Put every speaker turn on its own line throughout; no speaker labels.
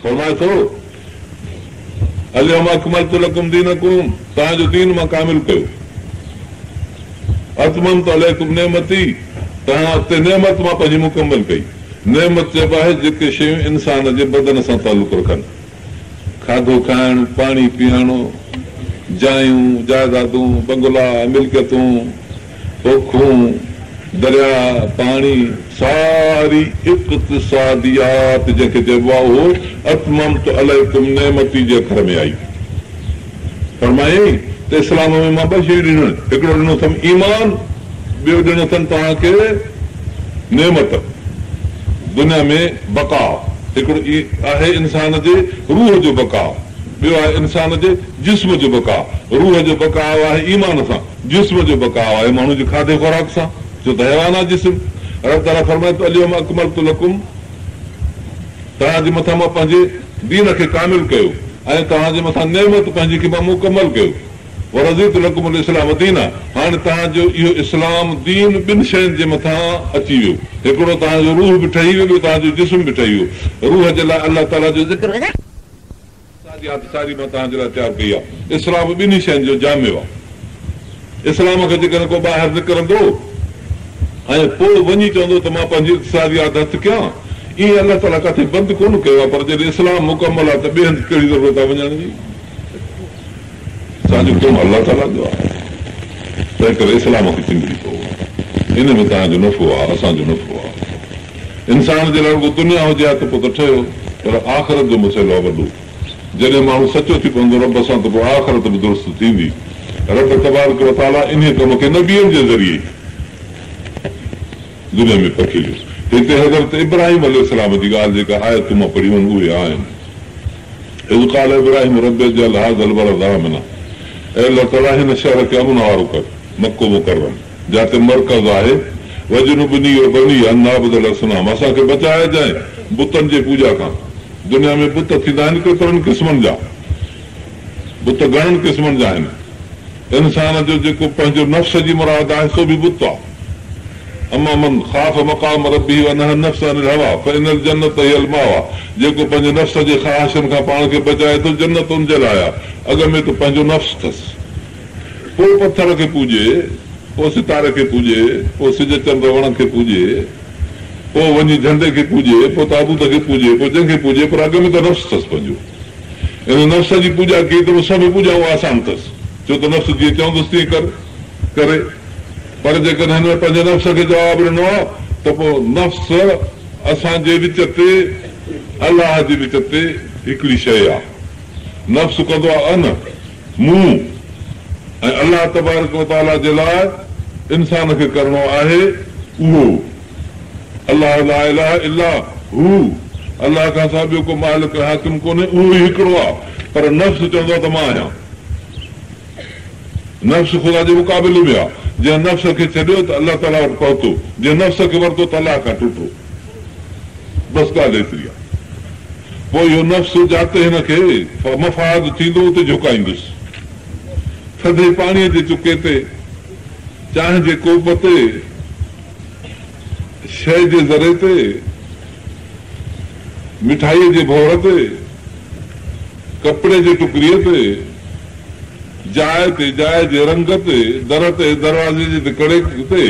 فرمائي ٿو، اليوم اڪملت لڪم دينڪم، توهان جو دين مان ڪامل ڪيو، اتممت عليڪم نعمتي، توهان تي نعمت مان پنهنجي مڪمل ڪئي. نعمت چئبو آهي جيڪي شيون انسان جي بدن سان تعلق رکن، کاڌو کائڻ، پاڻي پيئڻ، جايون، جائدادون، بنگلا، ملڪيتون، پوکون، درياء، پاڻي، ساري اقتصاديات جنهن کي چئبو آهي اهو اتممت عليڪم نعمتي جي اکر ۾ آئي. فرمايائين ته اسلام ۾ مان ٻه شيون ڏنيون آهن، هڪڙو ڏنو اٿم ايمان، ٻيو ڏنو اٿم توهان کي نعمت، دنيا ۾ بقا، هڪڙو آهي انسان جي روح جو بقا، ٻيو آهي انسان جي جسم جو بقا، روح جو بقاء آهي ايمان سان. جسم جو بقاء آهي ماڻهو جي کاڌي خوراڪ سان، ڇو ته حيوان آهي جسم. رب تعاليٰ فرمائي ٿو اليوم اڪملت لڪم توهان جي مٿان مان پنهنجي دين کي ڪامل ڪيو ۽ توهان جي مٿان نعمت پنهنجي کي مان مڪمل ڪيو ورضيت لڪم الاسلام دينا هاڻي توهان جو اهو اسلام دين ٻن شين جي مٿان اچي ويو هڪڙو توهان جو روح به ٺهي ويو ٻيو توهان جو جسم به ٺهي ويو روح جي لاء الله تعاليٰ جو ذڪر اقتصاديات ساري مان توهان جي لاء تيار ڪئي آهي. اسلام ٻنهي شين جو جامع آهي. اسلام کان جيڪڏهن ڪو ٻاهر نڪرندو ۽ پوء وڃي چوندو ته مان پنهنجي اقتصاديات هٿ ڪيان، ائين الله تعاليٰ ڪاٿي بند ڪونه ڪيو آهي، پر جڏهن اسلام مڪمل آهي ته ٻئي هنڌ ڪهڙي ضرورت آهي وڃڻ جي؟ اسان جو ڪم الله تعاليٰ جو آهي، تنهنڪري اسلام کي چنبڙي پئو. ان ۾ توهان جو نفعو آهي، اسان جو نفعو آهي. انسان جي لاء رڳو دنيا هجي ها ته پوء ته ٺهيو، پر آخرت جو مسئلو آهي وڏو. جڏهن ماڻهو سچو ٿي پوندو رب سان ته پوء آخرت به درست ٿيندي. رب تبارڪ و تعاليٰ انهيء ڪم کي نبين جي ذريعي دنيا ۾ پکيڙيو. هتي حضرت ابراهيم عليه السلام جي ڳالهه جيڪا آيتون مان پڙهيون آهن اهي آهن. اذ قال ابراهيم رب اجعل هذا البلد آمنا اي الله تعاليٰ هن شهر کي امن وارو ڪر، مڪو مڪرم. جاتي مرڪز آهي، واجنبني وبني ان نعبد الاصنام اسان کي بچائجانء بتن جي پوڄا کان. دنيا ۾ بت ٿيندا آهن ڪيترن قسمن جا. بت گهڻن قسمن جا آهن. انسان جو جيڪو پنهنجو نفس جي مراد آهي سو به بت آهي. اما من خاف مقام ربه ونهي النفس عن الهويٰ فان الجنة هي الماويٰ جيڪو پنهنجي نفس جي خواهشن کان پاڻ کي بچائي ٿو جنت ان جي لاء آهي. اڳ ۾ ته پنهنجو نفس اٿس. پوء پٿر کي پوڄي، پوء ستاري کي پوڄي، پوء سج چنڊ وڻ کي پوڄي، پوء وڃي جهنڊي کي پوڄي، پوء تابوت کي پوڄي، پوء جنهن کي پوڄي، پر اڳ ۾ ته نفس اٿس پنهنجو. ان نفس جي پوڄا ڪئي ته پوء سڀ پوڄائون آسان اٿس، ڇو ته نفس جيئن چوندس تيئن ڪر، ڪري. پر جيڪڏهن هن پنهنجي نفس کي جواب ڏنو آ ته پوء نفس اسان جي وچ تي الله جي وچ تي هڪڙي شيء آ. نفس ڪندو آ انا. مون ۽ الله تبارڪ و تعاليٰ جي لاء انسان کي ڪرڻو آهي اهو الله لا اله الا هو الله کان سواء ٻيو ڪو مالڪ ۽ حاڪم ڪونهي اهو ئي هڪڙو آهي پر نفس چوندو آهي ته مان آهيان نفس خدا جي مقابلي ۾ آهي جنهن نفس کي ڇڏيو ته الله تعاليٰ وٽ پهتو جنهن نفس کي ورتو ته الله کان ٽٽو. بس ڳالهه ايتري آ. پوء اهو نفس جاتي هن کي مفاد ٿيندو اتي جهڪائيندس. ٿڌي پاڻيء جي چڪي تي، چانهه جي ڪوپ تي، شيء جي ذري تي، مٺائيء جي ڀور تي، ڪپڙي جي ٽڪري تي، جاء تي، جاء جي رنگ تي، در تي، دروازي جي ڪڙي تي.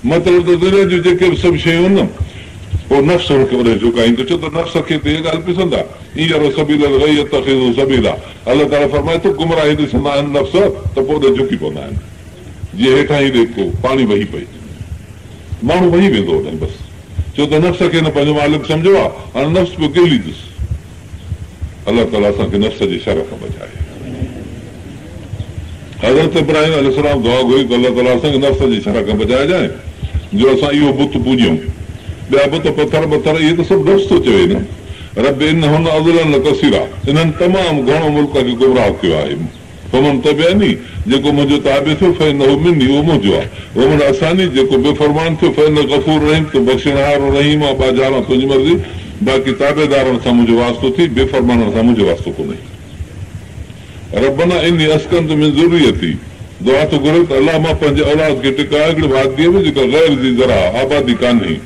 مطلب ته دنيا جون جيڪي به سڀ شيون آهن نه، پوء نفس ان کي اوڏانهن جهڪائيندو، ڇو ته نفس کي ته اها ڳالهه پسند آهي، ان يروا سبيل الغي يتخذوه سبيلا، الله تعاليٰ فرمائي ٿو، گمراهي ڏسندا آهن نفس ته پوء اوڏانهن جهڪي پوندا آهن، جيئن هيٺان ئي ڏي ڪو پاڻي وهي پئي، ماڻهو وهي ويندو اوڏانهن بس، ڇو ته نفس کي هن پنهنجو مالڪ سمجهيو آهي، هاڻي نفس پيو گهليندس. الله تعاليٰ اسان کي نفس جي شر کان بچائي. حضرت ابراهيم عليه السلام دعا گهري ته الله تعاليٰ اسان کي نفس جي شر کان بچائجانء جو اسان اهو بت پوڄيون. ٻيا بت پٿر ٻٿر اهي ته سڀ نفس ٿو چوي نه. رب انهن اضللن ڪثيرا انهن تمام گهڻو ملڪ کي گمراهه ڪيو آهي. فمن تبعني، جيڪو منهنجو تابع ٿيو، فانه مني، اهو منهنجو آهي، ومن عصاني، جيڪو بي فرمان ٿيو، فانڪ غفور رحيم، تون بخشڻهار رحيم آن، ٻاجهارو آن، تنهنجي مرضي، باقي تابعدارن سان منهنجو واسطو ٿي، بي فرمانن سان منهنجو واسطو ڪونهي. ربنا اني اسڪنت من ذريتي، دعا ٿو گهري ته الله مان پنهنجي اولاد کي ٽڪايو هڪڙي واديء ۾ جيڪا غير ذي زرع، آبادي ڪانهي،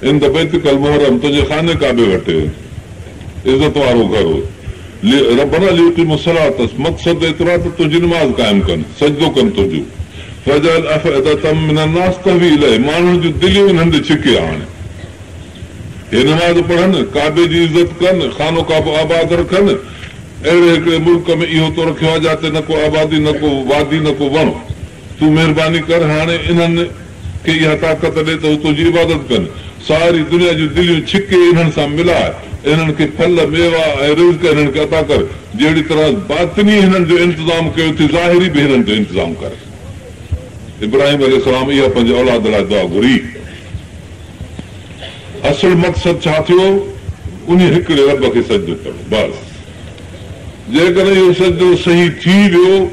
عند بيتڪ المحرم، تنهنجي خانه ڪعبي وٽ. عزت وارو گهر هو. ربنا ليقيموا الصلاة مقصد ايترو آهي ته تنهنجي نماز قائم ڪن، سجدو ڪن تنهنجو. فاجعل افئدة من الناس تهوي اليهم ماڻهن جون دليون انهن ڏي ڇڪي آڻ. هي نماز پڙهن، ڪعبي جي عزت ڪن، خانو ڪعبو آباد رکن. اهڙي هڪڙي ملڪ ۾ اهو تو رکيو آهي جاتي نه ڪو آبادي، نه ڪو وادي، نه ڪو وڻ. تون مهرباني ڪر هاڻي انهن کي اها طاقت ڏي ته هو تنهنجي عبادت ڪن. ساري دنيا جون دليون ڇڪي انهن سان ملاء. انهن کي ڦل، ميوا ۽ رزق انهن کي عطا ڪر. جهڙي طرح باطني هنن جو انتظام ڪيو ٿي ظاهري به هنن جو انتظام ڪر. ابراهيم عليه السلام اها پنهنجي اولاد لاء دعا گهري. اصل مقصد ڇا ٿيو؟ انهي هڪڙي رب کي سجدو ڪرڻ. بس. جيڪڏهن اهو سجدو صحيح ٿي ويو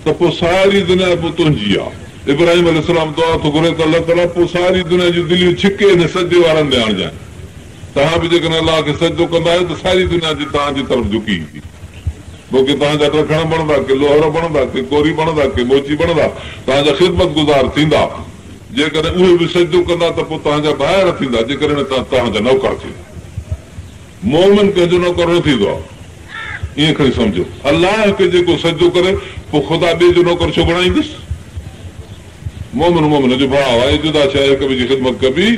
ته پوء ساري دنيا پوء تنهنجي آ. ابراهيم عليه السلام دعا ٿو گهري ته الله تعاليٰ پوء ساري دنيا جون دليون ڇڪي انهي سجدي وارن ڏي آڻجانء. توهان به جيڪڏهن الله کي سجدو ڪندا آهيو ته ساري دنيا جي توهان جي طرف جهڪي ايندي. پوء ڪي توهان جا ڊکڻ بڻندا، ڪي لوهر بڻندا، ڪي ڪوري بڻندا، ڪي موچي بڻندا، توهان جا خدمتگذار ٿيندا. جيڪڏهن اهي به سجدو ڪندا ته پوء توهان جا ڀائر ٿيندا، جيڪڏهن نه ته توهان جا نوڪر ٿيندا. مؤمن ڪنهن جو نوڪر نه ٿيندو آهي. ائين کڻي سمجهو. الله کي جيڪو سجدو ڪري، پوء خدا ٻئي جو نوڪر ڇو بڻائيندس؟ مؤمن مؤمن جو ڀاء آهي، جدا شيء هڪ ٻئي جي خدمت ڪبي،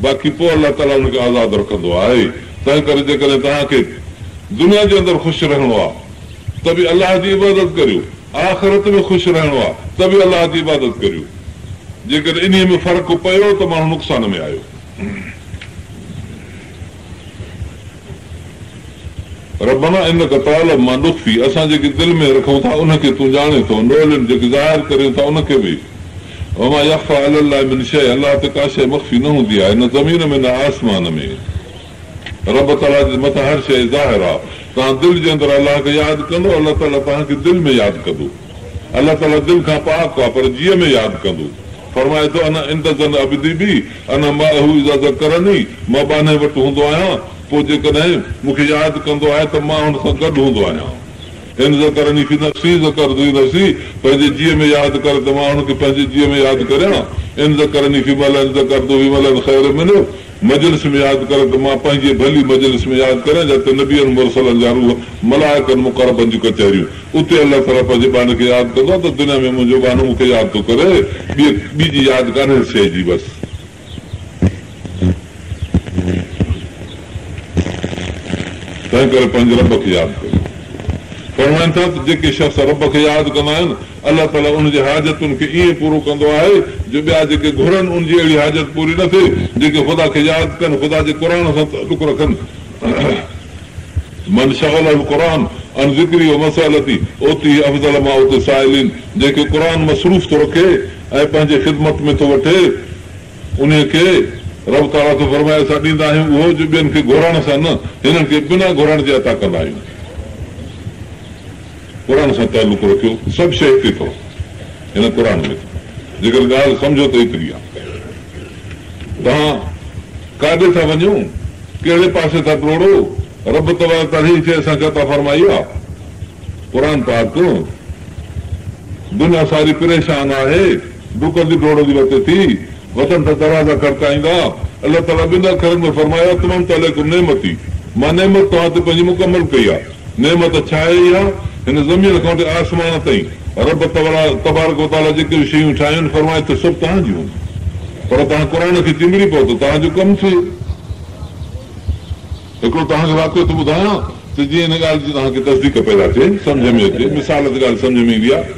باقي پوء الله تعاليٰ ان کي آزاد رکندو آهي. تنهنڪري جيڪڏهن توهان کي دنيا جي اندر خوش رهڻو آهي ته به الله جي عبادت ڪريو، آخرت ۾ خوش رهڻو آهي ته به الله جي عبادت ڪريو. جيڪڏهن انهيء ۾ فرق پيو ته ماڻهو نقصان ۾ آيو. ربنا انک تعلم ما نخفي اسان جيڪي دل ۾ رکون ٿا ان کي تون ڄاڻين ٿو، نعلن جيڪي ظاهر ڪريون ٿا ان کي به، وما يخفي علي الله من شيء الله تي ڪا شيء مخفي نه هوندي آهي نه زمين ۾ نه آسمان ۾، رب تعاليٰ جي مٿان هر شيء ظاهر آهي، توهان دل جي اندر الله کي ياد ڪندؤ الله تعاليٰ توهان کي دل ۾ ياد ڪندو، الله تعاليٰ دل کان پاڪ آهي پر جيء ۾ ياد ڪندو. فرمائي ٿو، انا عند ظن عبدي بي، انا معه اذا ذڪرني، مان ٻانهي وٽ هوندو آهيان، پوء جيڪڏهن مون کي ياد ڪندو آهي ته مان هن سان گڏ هوندو آهيان. ان ذڪرني في نفسي ذڪرته في نفسي، پنهنجي جيء ۾ ياد ڪري ته مان هن کي پنهنجي جيء ۾ ياد ڪريان. ان ذڪرني في ملأ ذڪرته في ملأ خير منه، مجلس ۾ ياد ڪري ته مان پنهنجي ڀلي مجلس ۾ ياد ڪريان جتي نبين مرسلن جا روح ملائڪن مقربن جون ڪچهريون اتي الله تعاليٰ پنهنجي ٻانهي کي ياد ڪندو آهي ته دنيا ۾ منهنجو ٻانهو مون کي ياد ٿو ڪري ٻي ٻي جي ياد ڪانهي شيء جي بس. تنهن ڪري پنهنجي رب کي ياد ڪريو. فرمائن ٿا ته جيڪي شخص رب کي ياد ڪندا آهن الله تعاليٰ ان جي حاجتن کي ائين پورو ڪندو آهي جو ٻيا جيڪي گهرن ان جي اهڙي حاجت پوري نه ٿئي جيڪي خدا کي ياد ڪن خدا جي قرآن سان تعلق رکن. من شغله القرآن عن ذڪري و مسئلتي اعطيته افضل ما اعطي السائلين جنهن کي قرآن مصروف ٿو رکي ۽ پنهنجي خدمت ۾ ٿو وٺي انهيء کي رب تعاليٰ ٿو فرمائي اسان ڏيندا آهيون اهو جو ٻين کي گهرڻ سان نه هنن کي بنا گهرڻ جي عطا ڪندا آهيون. قرآن سان تعلق رکيو سڀ شيء هتي اٿو هن قرآن ۾ جيڪر ڳالهه سمجهو ته ايتري آهي. توهان ڪاڏي ٿا وڃو؟ ڪهڙي پاسي ٿا ڊوڙو؟ رب تبارڪ وتعاليٰ هيء شيء اسان کي عطا فرمائي آهي. قرآن پاڪ دنيا ساري پريشان آهي، ڊڪندي ڊوڙندي وتي ٿي، وتن ٿا دروازا کڙڪائيندا. الله تعاليٰ ٻن اکرن ۾ فرمايو اتممت عليڪم نعمتي مان نعمت توهان تي پنهنجي مڪمل ڪئي آهي. نعمت ڇا آهي اها؟ هن زمين کان وٺي آسمان تائين رب تبارڪ و تعاليٰ جيڪي به شيون ٺاهيون آهن فرمائي ٿو سڀ توهان جون آهن پر توهان قرآن کي چنبڙي پئو ته توهان جو ڪم ٿئي. هڪڙو توهان کي واقعو ٿو ٻڌايان ته جيئن ان ڳالهه جي توهان کي تصديق پيدا ٿئي، سمجهه ۾ اچي. مثال تي ڳالهه سمجهه ۾ ايندي آهي.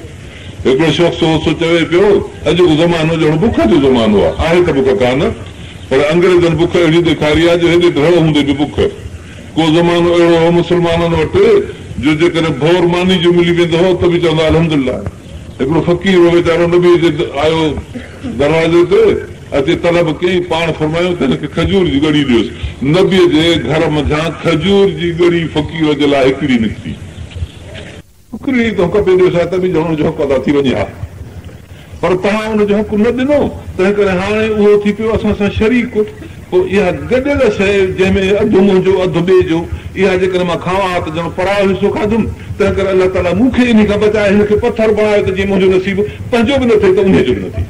هڪڙو شخص هو سو چوي پيو، اڄوڪو زمانو ڄڻ بک جو زمانو آهي. آهي ته بک ڪانه پر انگريزن بک اهڙي ڏيکاري آهي جو هيڏي ڍؤ هوندي به بک. ڪو زمانو اهڙو هو مسلمانن وٽ جو جيڪڏهن ڀور ماني جو ملي ويندو هو ته به چوندا الحمدلله. هڪڙو فقير هو ويچارو نبي جي آيو دروازي تي اچي طلب ڪيائين پاڻ فرمايو ته هن کي کجور جي ڳڙي ڏيوس. نبي جي گهر منجهان کجور جي ڳڙي فقير جي لاء هڪڙي نڪتي. هڪڙي ته ڪپي ڏيوس ها ته به ڄڻ ان جو حق ادا ٿي وڃي ها. پر توهان ان جو حق نه ڏنو، تنهنڪري هاڻي اهو ٿي پيو اسان سان شريڪ. پوء اها گڏيل شيء جنهن ۾ اڌ منهنجو اڌ ٻئي جو، اها جيڪڏهن مان کاوان ها ته ڄڻ پرايو حصو کاڌم، تنهنڪري الله تعاليٰ مون کي انهي کان بچائي هن کي پٿر بڻايو ته جيئن منهنجو نصيب پنهنجو به نه ٿئي ته انهي جو به نه ٿئي.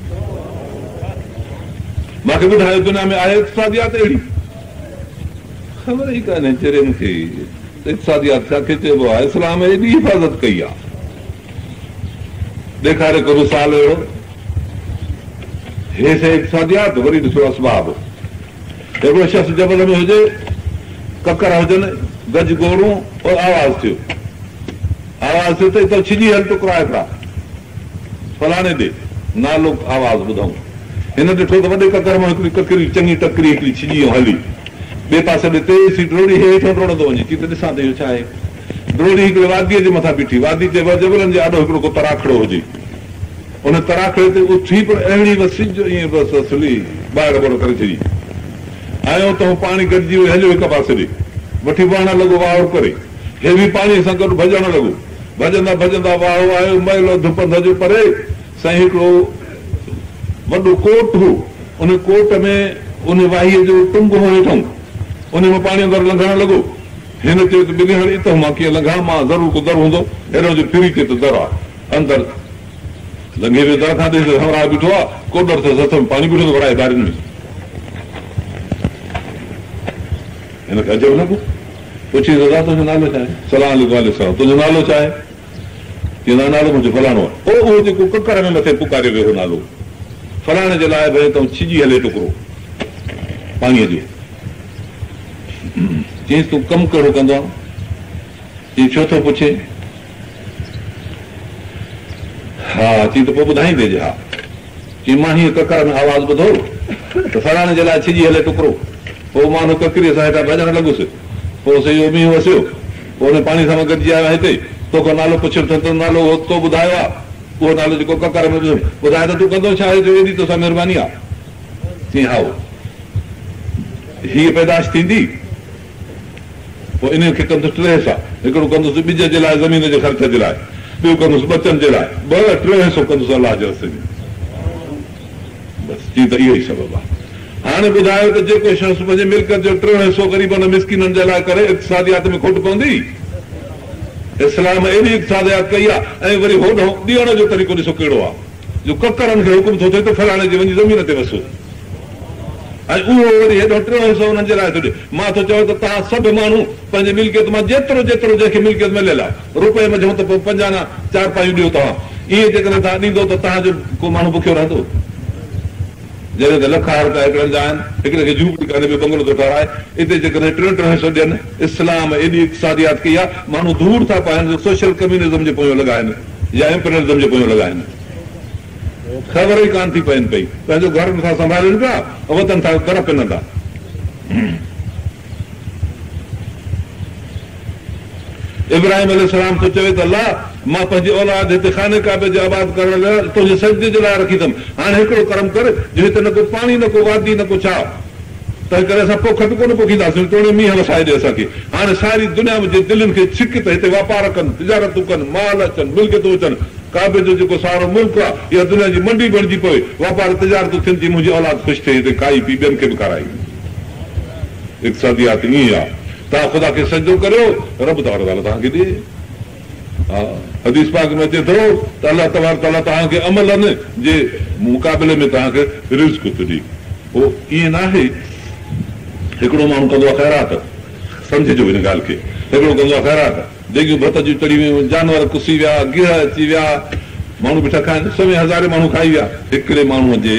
مان کي ٻڌايو دنيا ۾ آهي اقتصاديات اهڙي؟ خبر ئي ڪانهي چرين کي ته اقتصاديات ڇا کي چئبو آهي. اسلام ايڏي حفاظت ڪئي آهي. ڏيکاري ڪو مثال اهڙو. هي سي اقتصاديات وري ڏسو اسباب. هڪڙو شخص جبل ۾ هجي، ڪڪر هجن، گجگوڙون اور آواز ٿيو. آواز ٿيو ته اتان ڇڄي هل ٽڪرا هڪڙا. فلاڻي ڏي نالو آواز ٻڌائون. هن ڏٺو ته وڏي ڪڪر مان هڪڙي ڪڪري چڱي ٽڪري هڪڙي ڇڄي ۽ هلي. ٻئي پاسي ڏي تيز ٿي ڊوڙي هي هيٺان ڊوڙندو وڃي. چي ته ڏسان ته اهو ڇا آهي. ڊوڙي هڪڙي واديء جي مٿان بيٺي. وادي چئبو آهي جبلن جي آڏو هڪڙو ڪو تراکڙو هجي. ان تراکڙي تي اٿي پر اهڙي وسي جو ائين بس اصلي ٻاهر ٻوڙ ڪري ڇڏي. آيو اتان پاڻي گڏجي ويو هليو هڪ پاسي ڏي. وٺي وهڻ لڳو واهڙ ڪري. هي به پاڻيء سان گڏ ڀڄڻ لڳو. ڀڄندا ڀڄندا واهو آيو ميل اڌ پنڌ جو پري سائين هڪڙو وڏو ڪوٽ هو. ان ڪوٽ ۾ ان واهيء جو ٽنگ هو هيٺئون. انهيء مان پاڻي اندر لنگهڻ لڳو. هن چيو ته ٻلي هاڻي اتهون مان ڪيئن لنگهان، مان ضرور ڪو در هوندو. هيڏانهن جو ڦري چي ته در آ. اندر لنگهي ويو در کان ڏسي ته همراهه بيٺو آ. ڪوڏر اٿس هٿ ۾ پاڻي بيٺو ٿو ڀرائي ٻارين ۾. هن کي عجب لڳو. پڇيس دادا تنهنجو نالو ڇا آهي؟ سلام عليڪم وعليڪم السلام تنهنجو نالو ڇا آهي؟ چيائين دادا نالو منهنجو فلاڻو آهي. او اهو جيڪو ڪڪر ۾ مٿي پڪاريو ويو هو نالو فلاڻي جي لاء به هتئون ڇڄي هلي ٽڪرو پاڻيء جو. چيائينس تون ڪم ڪهڙو ڪندو آهين؟ چيائين ڇو ٿو پڇين؟ ها چيائين ته پوء ٻڌائيندين جي ها. چيائين مان هيئن ڪڪر ۾ آواز ٻڌو ته فلاڻي جي لاء ڇڄي هلي ٽڪرو. پوء مان ان ڪڪريء سان هيٺان ڀڄڻ لڳس. پوء سو اهو مينهن وسيو. پوء ان پاڻي سان مان گڏجي آيو آهيان هتي. توکان نالو پڇيم ته تو نالو اهو تو ٻڌايو آ. اهو نالو جيڪو ڪڪر ۾ ٻڌم. ٻڌاء ته تون ڪندو ڇا آهي جو ايڏي توسان مهرباني آ؟ چيائين هائو. هيء پيدائش ٿيندي. پوء انهيء کي ڪندس ٽي حصا. هڪڙو ڪندس ٻج جي لاء زمين جي خرچ جي لاء. ٻيو ڪندس ٻچن جي لاء. ٻه ٽيون حصو ڪندس الله جي رستي ۾. بس چي ته اهو ئي سبب آهي. هاڻي ٻڌايو ته جيڪو شخص پنهنجي ملڪيت جو ٽيون حصو غريبن ۽ مسڪينن جي لاء ڪري اقتصاديات ۾ کوٽ پوندي؟ اسلام ايڏي اقتصاديات ڪئي آهي ۽ وري هوڏانهن ڏيڻ جو طريقو ڏسو ڪهڙو آهي جو ڪڪرن کي حڪم ٿو ٿئي ته فلاڻي جي وڃي زمين تي وسو ۽ اهو وري هيڏانهن ٽيون حصو انهن جي لاء ٿو ڏئي. مان ٿو چوان ته توهان سڀ ماڻهو پنهنجي ملڪيت مان جيترو جيترو جنهن کي ملڪيت مليل آهي روپئي منجهون ته پوء پنج آنا چار پايون ڏيو توهان. ائين جيڪڏهن توهان ڏيندو ته توهان جو ڪو ماڻهو بکيو رهندو؟ جڏهن ته لکها روپيا هڪڙن جا آهن، هڪڙي کي جهوپڙي ڪانهي ٻيو بنگلو ٿو ٺهرائي. اتي جيڪڏهن ٽيون ٽيون حصو ڏين. اسلام ايڏي اقتصاديات ڪئي آهي، ماڻهو ڌوڙ ٿا پائن جو سوشل ڪميونزم جي پويون لڳا آهن يا امپريلزم جي پويون لڳا آهن. خبر ئي ڪانه ٿي پين پئي. پنهنجو گهر نٿا سنڀالين پيا، وتن ٿا در پنندا. ابراهيم عليه السلام ٿو چوي ته الله! مان پنهنجي اولاد هتي خانه ڪعبي جي آباد ڪرڻ لاء تنهنجي سجدي جي لاء رکي اٿم، هاڻي هڪڙو ڪرم ڪر جو هتي نه ڪو پاڻي نه ڪو وادي نه ڪو ڇا، تنهن ڪري اسان پوک به ڪونه پوکينداسين، توڻي مينهن وسائي ڏي اسان کي. هاڻي ساري دنيا جي دلين کي ڇڪ ته هتي واپار ڪن، تجارتون ڪن، مال اچن، ملڪيتون اچن، ڪعبي جو جيڪو سارو ملڪ آ، اها دنيا جي منڊي بڻجي پوي، واپار تجارتون ٿين جيئن منهنجي اولاد خوش ٿئي هتي کائي پي ٻين کي به کارائي. اقتصاديات ائين آ. توهان خدا کي سجدو ڪريو، رب تبارڪ وتعاليٰ توهان کي ڏئي. ها حديث پاڪ ۾ اچي ٿو ته الله تبارڪ وتعاليٰ توهان کي عملن جي مقابلي ۾ توهان کي رزق ٿو ڏئي. پوء ائين ناهي هڪڙو ماڻهو ڪندو آهي خيرات، سمجهجو هن ڳالهه کي، هڪڙو ڪندو آهي خيرات، ديڳيون ڀت جون چڙهي ويون، جانور ڪسي ويا، گيهه اچي ويا، ماڻهو بيٺا کائن، سوين هزارين ماڻهو کائي ويا، هڪڙي ماڻهوء جي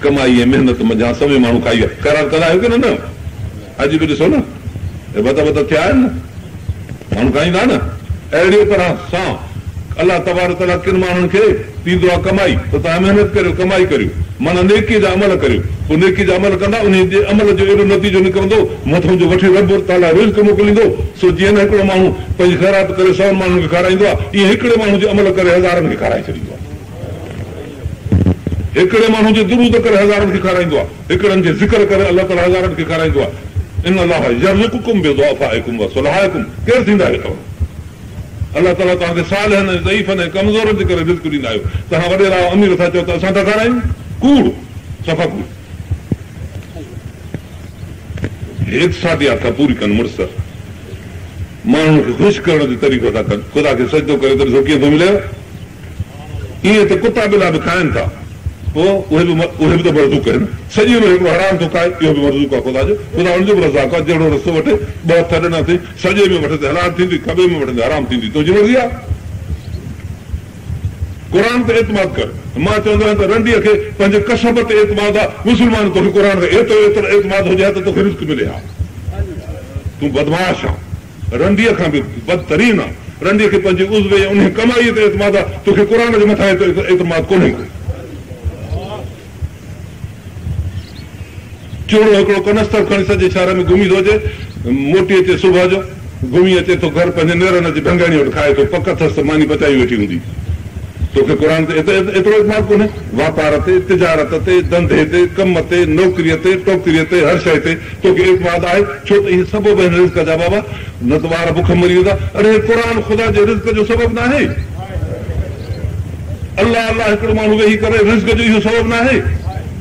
ڪمائي ۽ محنت منجهان سوين ماڻهو کائي ويا، خيرات ڪندا آهيو ڪي نه نه؟ اڄ به ڏسو نه اهي ڀت ڀت ٿيا آهن نه، ماڻهو کائيندا نه. اهڙيء طرح سان الله تبارڪ وتعاليٰ ڪن ماڻهن کي ڏيندو آهي ڪمائي ته توهان محنت ڪريو، ڪمائي ڪريو، معنيٰ نيڪيء جا عمل ڪريو، پوء نيڪيء جا عمل ڪندا، انهيء جي عمل جو ايڏو نتيجو نڪرندو، مٿئون جو وٺي رب تعاليٰ رزق موڪليندو، سو جيئن نه هڪڙو ماڻهو پنهنجي خيرات ڪري سون ماڻهن کي کارائيندو آهي، ايئن هڪڙي ماڻهو جي عمل ڪري هزارن کي کارائي ڇڏيندو آهي. هڪڙي ماڻهو جي درود ڪري هزارن کي کارائيندو آهي. هڪڙن جي ذڪر ڪري الله تعاليٰ هزارن کي کارائيندو آهي. ان الله يرزقڪم بضعفائڪم وصلحائڪم ڪير ٿيندا آهيو توهان؟ الله تعاليٰ توهان کي صالحن ۽ ضعيفن ۽ ڪمزورن جي ڪري رزق ڏيندا آهيو. توهان وڏيرا ۽ امير ٿا چئو ته اسان ٿا کارايون؟ ڪوڙ! صفا ڪوڙ! هي اقتصاديات ٿا پوري ڪن مڙس ماڻهن کي خوش ڪرڻ جو طريقو ٿا ڪن. خدا کي سجدو ڪريو ته ڏسو ڪيئن ٿو مليو. ائين ته ڪتا ٻلا به کائن ٿا. پوء اهي به اهي به ته مرزوق آهن. سڄي عمر هڪڙو حرام ٿو کائي، اهو به مرزوق آهي خدا جو. خدا ان جو به رزاق آهي. جهڙو رستو وٺي، ٻه هٿ ڏنا اٿئي، سڄي ۾ وٺ ته حلال ٿيندي، کٻي ۾ وٺ ته حرام ٿيندي. تنهنجي مرضي آهي. قرآن تي اعتماد ڪر. مان چوندو آهيان ته رنڊيء کي پنهنجي ڪسب تي اعتماد آهي. مسلمان توکي قرآن تي ايترو ايترو اعتماد هجي ها ته توکي رزق ملي ها. تون بدمعاش آن. رنڊيء کان به بدترين آن. رنڊيء کي پنهنجي عضوي ۽ انهيء ڪمائيء تي اعتماد آ، توکي قرآن جي مٿان ايترو اعتماد ڪونهي ڪو. چوڙو هڪڙو ڪنستر کڻي سڄي شهر ۾ گهمي ٿو اچي، موٽي اچي صبح جو گهمي اچي ٿو گهر پنهنجي نيرن اچي ڀنگاڻيء وٽ کائي ٿو، پڪ اٿس ته ماني پچائي ويٺي هوندي. توکي قرآن تي ايترو اعتماد ڪونهي؟ واپار تي، تجارت تي، ڌنڌي تي، ڪم تي، نوڪريء تي، ٽوڪريء تي، هر شيء تي توکي اعتماد آهي، ڇو ته اهي سبب آهن رزق جا بابا، نه ته ٻار بک مري ويندا. اڙي هي قرآن خدا جي رزق جو سبب ناهي؟ الله الله هڪڙو ماڻهو ويهي ڪري رزق جو اهو سبب ناهي؟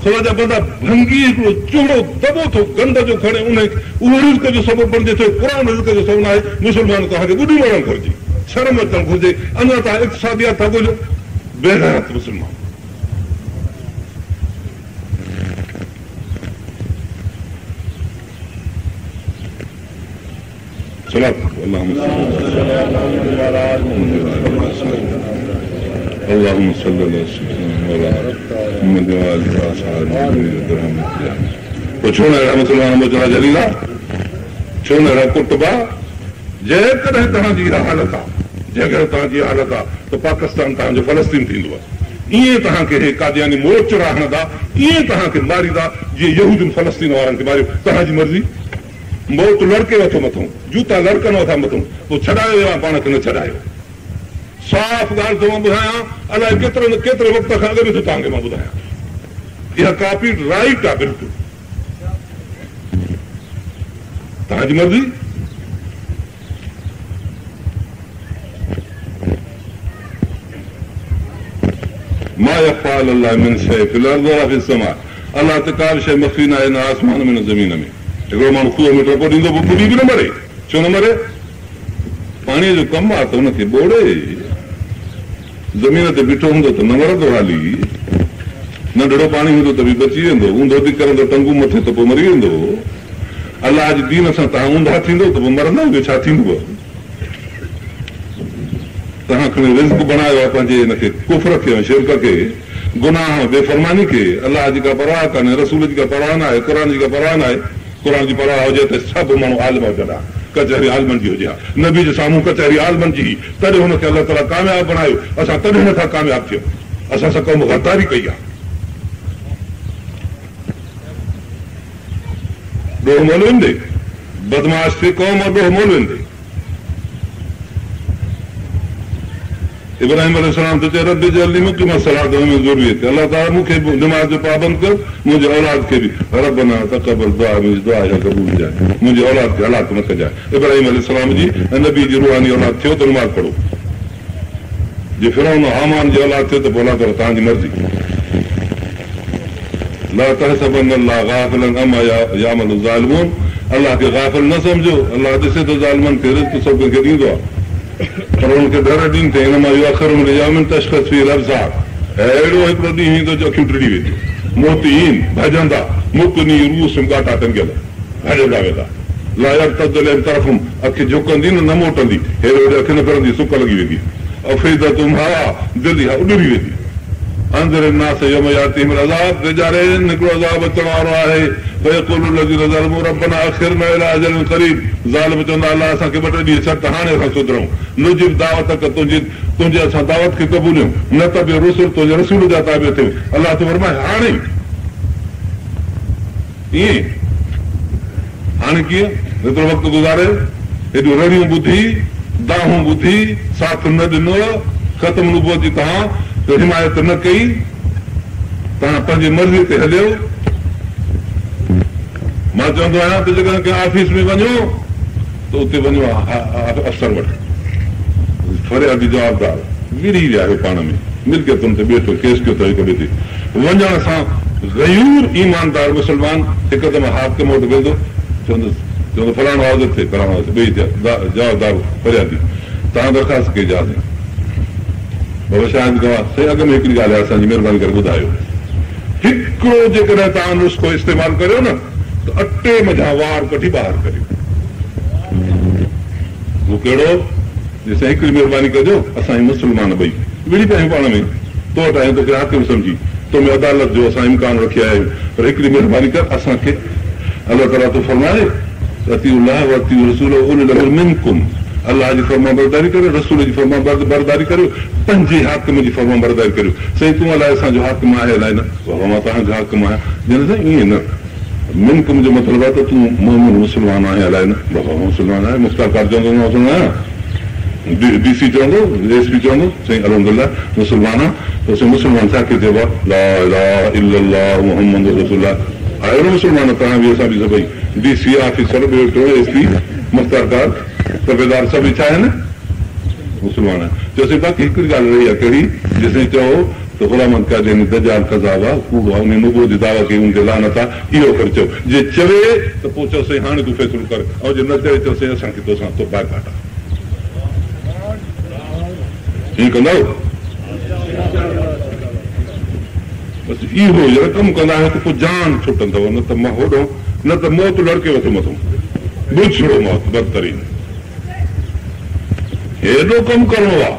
خدا جا بندا ڀنگي هڪڙو چوڙو دٻو ٿو گند جو کڻي انهي اهو رزق جو سبب بڻجي ٿو قرآن رزق جو سبب ناهي؟ مسلمان توهان کي ٻڏي مرڻ گهرجي، شرم اچڻ گهرجي، اڃا توهان اقتصاديات ٿا ڳوليو؟ بيغيرت مسلمان. اللهم صل علي سيدنا محمد وآله واصحابه برحمتڪ پوء ڇو نه اهڙا مسلمان موچڙا جهليندا؟ ڇو نه اهڙا ڪٽبا؟ جيڪڏهن توهان جي اها حالت آ، جيڪڏهن توهان جي اها حالت آ ته پاڪستان توهان جو فلسطين ٿيندو. ائين توهان کي هي قادياني موچڙا هڻندا، ائين توهان کي ماريندا جيئن يهودين فلسطين وارن کي ماريو. توهان جي مرضي. موت لڙڪيو ٿو مٿئون، جوتا لڙڪنو ٿا مٿئون، پوء ڇڏايو يا پاڻ کي نه ڇڏايو. صاف ڳالهه ٿو مان ٻڌايان، الائي ڪيتري نه ڪيتري وقت کان اڳ ۾ ٿو توهان کي مان ٻڌايان. اها ڪاپي رائيٽ آ بلڪل. توهان جي مرضي. ما يخفي علي الله من شيء في الارض ولا في السماء الله تي ڪا به شيء مخفي ناهي نه آسمان ۾ نه زمين ۾. هڪڙو ماڻهو کوهه ۾ ٽپو ڏيندو پوء ٻڏي به نه مري. ڇو نه مري؟ پاڻيء جو ڪم آهي ته ان کي ٻوڙي. زمين تي بيٺو هوندو ته نه مرندو حالي ننڍڙو پاڻي هوندو ته به بچي ويندو. اونڌو ٿي ڪرندو ٽنگون مٿي ته پوء مري ويندو. الله جي دين سان توهان اونڌا ٿيندؤ ته پوء مرندؤ ٻيو ڇا ٿيندو؟ توهان کڻي رزق بڻايو آهي پنهنجي ان کي ڪفر کي ۽ شرڪ کي، گناهه ۽ بي فرماني کي، الله جي ڪا پرواهه ڪانهي، رسول جي ڪا پرواهه ناهي، قرآن جي ڪا پرواهه ناهي، قرآن جي پرواهه هجي ته سڀ ماڻهو عالم هجن ها، ڪچهري عالمن جي هجي ها، نبي جي سامهون ڪچهري عالمن جي هئي، تڏهن هن کي الله تعاليٰ ڪامياب بڻايو، اسان تڏهن نه ٿا ڪامياب ٿيون، اسان سان قوم غداري ڪئي آهي. ڏوهه مولوين ڏي، بدمعاش ٿي قوم ڏوهه مولوين ڏي. ابراهيم عليه السلام ٿو چئي رب اجعلني مقيم الصلوة ومن ذريتي الله تعاليٰ مون کي به نماز جو پابند ڪر منهنجي اولاد کي به ربنا تقبل دعاء منهنجي دعا اها قبول ڪجانء منهنجي اولاد کي هلاڪ نه ڪجانء ابراهيم عليه السلام جي ۽ نبي جي روحاني اولاد ٿيو ته نماز پڙهو جي فرعون هامان جي اولاد ٿيو ته پوء الله تعاليٰ توهان جي مرضي. لا تحسبن الله غافلا عما يعمل الظالمون الله کي غافل نه سمجهو، الله ڏسي ٿو ظالمن کي، رزق سڀ ڪنهن کي ڏيندو آهي پر انهن کي ڍر ڏين ٿا انما يؤخرهم ليوم تشخص فيه الابصار اهڙو هڪڙو ڏينهن ايندو جو اکيون ٽڙي وينديون مهطعين ڀڄندا مقنعي رؤوسهم ڳاٽا ٽنگيل ڀڄندا ويندا لا يرتد اليهم طرفهم اک جهڪندي نه نه موٽندي هيڏي هوڏي اک نه ڦرندي سڪ لڳي ويندي افئدتهم هواء دل اها اڏري ويندي. انذر الناس يوم ياتيهم العذاب ڊيڄارين هڪڙو عذاب اچڻ وارو آهي فيقول الذين ظلموا ربنا اخرنا الي اجل قريب ظالم چوندا الله اسان کي ٻه ٽي ڏينهن ڇڏ ته هاڻي اسان سڌرون نجب دعوتڪ تنهنجي تنهنجي اسان دعوت کي قبوليون نتبع الرسل تنهنجي رسول جا تابع ٿيون الله ٿو فرمائي هاڻي ائين هاڻي ڪيئن هيترو وقت گذاري، هيڏيون رڙيون ٻڌي، دانهون ٻڌي، ساٿ نه ڏنو، ختم نبوت جي توهان حمايت نه ڪئي، توهان پنهنجي مرضيء تي هليو. مان چوندو آهيان ته جيڪڏهن ڪنهن آفيس ۾ وڃو ته اتي وڃو افسر وٽ، فريادي جوابدار وڙهي ويا آهيو پاڻ ۾، ملڪيتن تي ٻيٺو ڪيس ڪيو اٿو هڪ ٻئي تي. وڃڻ سان غيور ايماندار مسلمان هڪدم حاڪم وٽ ويندو، چوندس، چوندو فلاڻو حاضر ٿئي، فلاڻو حاضر ٿئي، ٻئي ٿيا، جوابدار فريادي، توهان درخواست ڪئي جا سائين. بابا شاهد گواهه، سائين اڳ ۾ هڪڙي ڳالهه آهي اسان جي مهرباني ڪري ٻڌايو. هڪڙو جيڪڏهن توهان نسخو استعمال ڪريو نه ته اٽي منجهان وار ڪڍي ٻاهر ڪريو. اهو ڪهڙو؟ جي سائين هڪڙي مهرباني ڪجو اسان هي مسلمان ٻئي وڙهي پيا آهيون پاڻ ۾، تو وٽ آيا آهيون توکي حاڪم سمجهي، تو ۾ عدالت جو اسان امڪان رکي آيا آهيون پر هڪڙي مهرباني ڪر اسان کي الله تعاليٰ ٿو فرمائي ته اطيعوا الله واطيعوا الرسول واولي الامر منڪم الله جي فرمانبرداري ڪريو رسول جي فرمانبرداري ڪريو پنهنجي حاڪم جي فرمانبرداري ڪريو سائين تون الائي اسان جو حاڪم آهي الائي نه بابا مان توهان جو حاڪم آهيان جنھن سائين ائين نه منڪم جو مطلب آهي ته تون مؤمن مسلمان آهين الائي نه بابا مان مسلمان آهيان مختيارڪار چوندو مان مسلمان آهيان ڊي سي چوندو ايس پي چوندو سائين الحمدلله مسلمان آهيان ته سائين مسلمان ڇا کي چئبو آهي لا اله الا الله محمد رسول الله آهيو نه مسلمان توهان به اسان به سڀئي ڊي سي آفيسر ٻيو ٽيون ايس پي مختيارڪار تپيدار سڀئي ڇا آهن مسلمان آهن چيو سائين باقي هڪڙي ڳالهه رهي آهي ڪهڙي جي سائين چئو ته غلام احمد قادياني دجال ڪذاب آ، ڪوڙو آ، انهي نبوت جي دعويٰ ڪئي ان تي لعنت آ، اهو اکر چئو. جي چوي ته پوء چئو سائين هاڻي تون فيصلو ڪر ۽ جي نه چوي چئو سائين اسان کي توسان تو بائيڪاٽ آ. ائين ڪندؤ؟ بس اهو جڏهن ڪم ڪندا آهيو ته پوء جان ڇٽندؤ نه ته هوڏهون نه ته موت لڙڪي وٿو مٿون. بڇڙو موت بدترين. هيڏو ڪم ڪرڻو آ.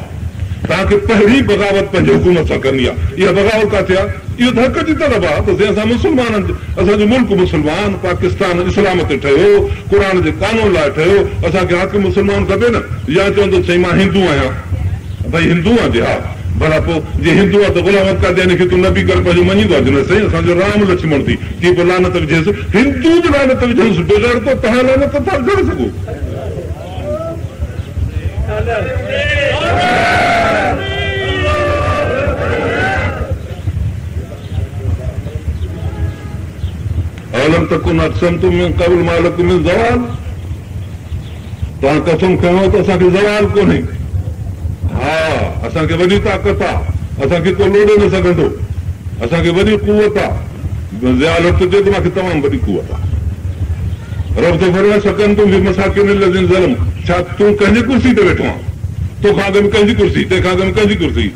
توهان کي پهرين بغاوت پنهنجي حڪومت سان ڪرڻي آ. اها بغاوت ڪاٿي آ؟ اهو ته حق جي طلب آ ته سائين اسان مسلمانن اسان جو ملڪ مسلمان پاڪستان اسلام تي ٺهيو قرآن جي قانون لاء ٺهيو اسان کي حاڪم مسلمان کپي نه يا چوندو سائين مان هندو آهيان ڀئي هندو آن جي ها ڀلا پوء جي هندو آن ته غلام احمد قادياني کي تون نبي ڪري پنهنجو مڃيندو آ جي نه سائين اسان جو رام لڇمڻ ٿي چي پوء لعنت وجهيس هندو به لعنت وجهنس بيغيرتو توهان لعنت نٿا وجهڻ سگهو. اولم تڪونوا اقسمتم من قبل ما لڪم من زوال توهان قسم کنيو ته اسان کي زوال ڪونهي ها اسان کي وڏي طاقت آ اسان کي ڪو لوڏي نه سگهندو اسان کي وڏي قوت آ ضياء الحق ٿو چئي ته مان کي تمام وڏي قوت آ رب ٿو فرمائي، سڪنتم في مساڪن الذين ظلموا ڇا تون ڪنهن جي ڪرسي تي ويٺو آن؟ تو کان اڳ ۾ ڪنهن جي ڪرسي، تنهن کان اڳ ۾ ڪنهن جي ڪرسي؟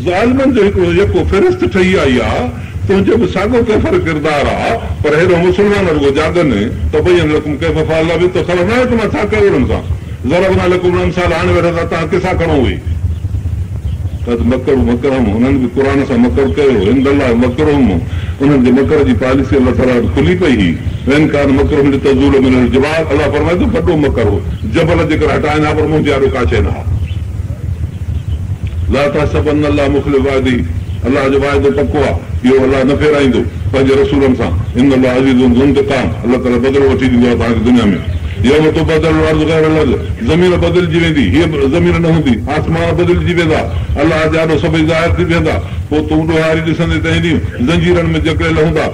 ظالمن جو هڪڙو يڪو فهرست ٺهي آئي آ، تنهنجو به ساڳو ڪيفر ڪردار آ، پر هيڏانهن مسلمان رڳو جاڳن، تبين لڪم ڪيف فعل الله بهم تو خبر ناهي ته مان ڇا ڪيو انهن سان، ضربنا لڪم الامثال هاڻي ويٺا ٿا توهان قصا کڻو اهي. قد مڪروا مڪرهم انهن به قرآن سان مڪر ڪيو، عند الله مڪرهم انهن جي مڪر جي پاليسي الله تعاليٰ وٽ کلي پئي هئي، وان ڪان مڪرهم لتزول منه الجبال الله فرمائي ٿو وڏو مڪر هو، جبل جيڪر هٽائن ها پر منهنجي آڏو ڪا شيء نه ها. لا تحسبن الله مخلف وعده الله جو واعدو پڪو آهي، اهو الله نه ڦيرائيندو پنهنجي رسولن سان، ان الله عزيز ذو انتقام الله تعاليٰ بدلو وٺي ڏيندو آهي توهان کي دنيا ۾. يوم تبدل الارض غير الارض زمين بدلجي ويندي، هيء زمين نه هوندي، آسمان بدلجي ويندا، الله جي آڏو سڀئي ظاهر ٿي بيهندا، پوء تون ڏوهاري ڏسندين تنهن ڏينهن زنجيرن ۾ جڪڙيل هوندا،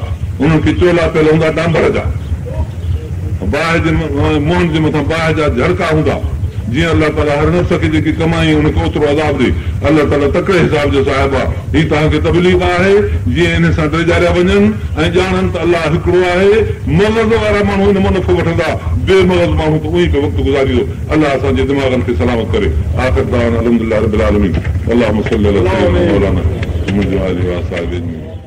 انهن کي چولا پيل هوندا ڊانبر جا، باهه جي منهن جي مٿان باهه جا جهڙڪا هوندا، جيئن الله تعاليٰ هر نفس کي جيڪي ڪمائين ان کي اوترو عذاب ڏئي، الله تعاليٰ تڪڙي حساب جو صاحب آهي، هي توهان کي تبليغ آهي، جيئن انهي سان ڊيڄاريا وڃن ۽ ڄاڻن ته الله هڪڙو آهي، مغز وارا ماڻهو ان مان نفعو وٺندا، بي مغز ماڻهو ته اونئي پيو وقت گذاريندو، الله اسان جي دماغن کي سلامت ڪري، آخر دعوانا الحمدلله رب العالمين، اللهم صل علي سيدنا مولانا محمد وآله واصحابه اجمعين.